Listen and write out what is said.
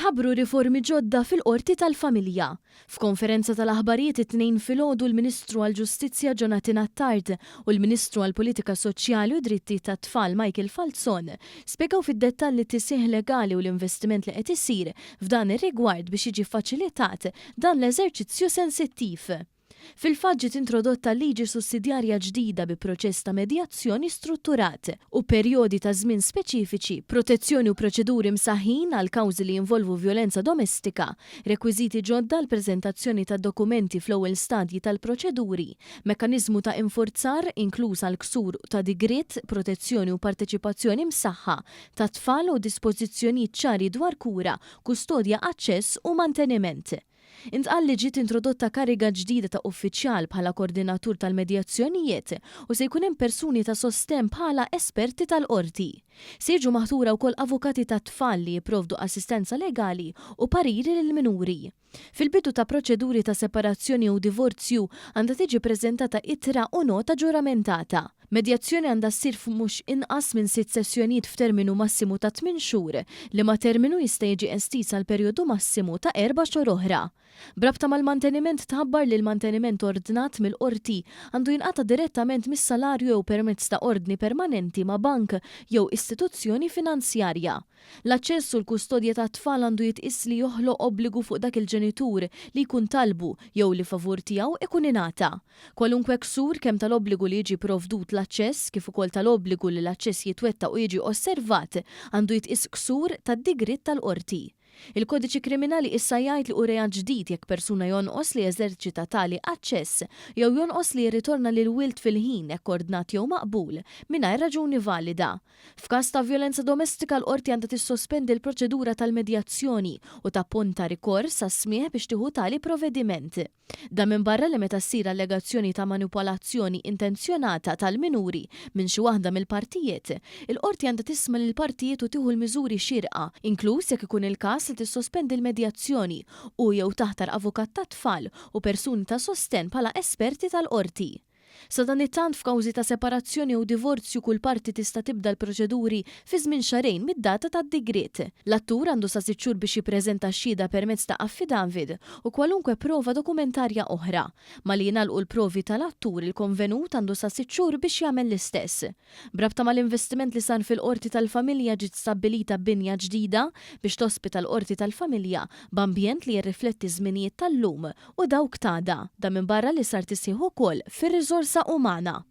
Tħabbru riformi ġodda fil-Qorti tal-Familja. F'konferenza tal-aħbarijiet it-Tnejn filgħodu l-Ministru għall-Ġustizzja Jonathan Attard u l-Ministru għall-Politika Soċjali u Drittijiet tat-Tfal Michael Falzon spjegaw fid-dettall it-tisħiħ legali u l-investiment li qed isir f'dan ir-rigward biex jiġi ffaċilitat dan l-eżerċizzju sensittiv. Fil-fatt ġiet introdotta liġi sussidjarja ġdida bi proċess ta' medjazzjoni strutturat u perjodi ta' żmien speċifiċi, protezzjoni u proċeduri msaħħin għal kawżi li jinvolvu vjolenza domestika, rekwiżiti ġodda għall-preżentazzjoni ta' dokumenti fl-ewwel stadji tal-proċeduri, mekkaniżmu ta' infurzar, inkluż għal ksur ta' digriet, protezzjoni u parteċipazzjoni msaħħa tat-tfal u dispożizzjonijiet ċari dwar kura, kustodja, aċċess u manteniment. Intqal li ġiet introdotta kariga ġdida ta' uffiċjal bħala kordinatur tal-medjazzjonijiet u se jkun hemm persuni ta' sostenn bħala esperti tal-qorti. Se jiġu maħtura wkoll avukati tat-tfal li jipprovdu assistenza legali u pariri lill-minuri. Fil-bidu ta' proċeduri ta' separazzjoni jew divorzju għandha tiġi ppreżentata ittra u nota ġuramentata. Medjazzjoni għandha ssir f'mhux inqas minn sitt sessjonijiet f'terminu massimu ta' tmien xhur, liema terminu jista' jiġi estiż għal perjodu massimu ta' erba' xhur oħra. B'rabta mal-manteniment tħabbar li l-manteniment ordnat mill-qorti għandu jinqata' direttament mis-salarju jew permezz ta' ordni permanenti ma' bank jew istituzzjoni finanzjarja. L-aċċess u l-kustodja tat-tfal għandu jitqies li joħloq obbligu fuq dak il-ġenitur li jkun talbu jew li favur tiegħu ikun ingħata. Kwalunkwe ksur kemm tal-obbligu li jiġi pprovdut l-aċċess kif ukoll tal-obbligu li l-aċċess jitwettaq u jiġi osservat għandu jitqies ksur tad-digriet tal-qorti. Il-Kodiċi Kriminali issa jgħid li hu reat ġdid jekk persuna jonqos li jeżerċita tali aċċess jew jonqos li jirritorna lill-wild fil-ħin hekk ordnat jew maqbul mingħajr raġuni valida. F'każ ta' vjolenza domestika l-qorti għandha tissospendi l-proċedura tal-medjazzjoni u tappunta rikors għas-smigħ biex tieħu tali provediment. Dan minbarra li meta ssir allegazzjoni ta' manipolazzjoni intenzjonata tal-minuri minn xi waħda mill-partijiet, il-qorti għandha tisma' lill-partijiet u tieħu l-miżuri xierqa, inkluż jekk ikun il-każ li tissospendi l-medjazzjoni u jew taħtar avukat tat-tfal u persuni ta' sostenn bħala esperti tal-qorti. Sadanittant, f'kawżi ta' separazzjoni jew divorzju kull parti tista' tibda l-proċeduri fi żmien xahrejn mid-data tad-digriet. L-attur għandu sa sitt xhur biex jippreżenta x-xhieda permezz ta' affidavit u kwalunkwe prova dokumentarja oħra. Malli jingħalqu l-provi tal-attur, il-konvenut għandu sa sitt xhur biex jagħmel l-istess. B'rabta mal-investiment li sar fil-Qorti tal-Familja ġiet stabbilita binja ġdida biex tospita l-Qorti tal-Familja b'ambjent li jirrifletti ż-żminijiet tal-lum u dawk t'għada. Dan minbarra li sar tisħiħ ukoll fir-riżorsa umana.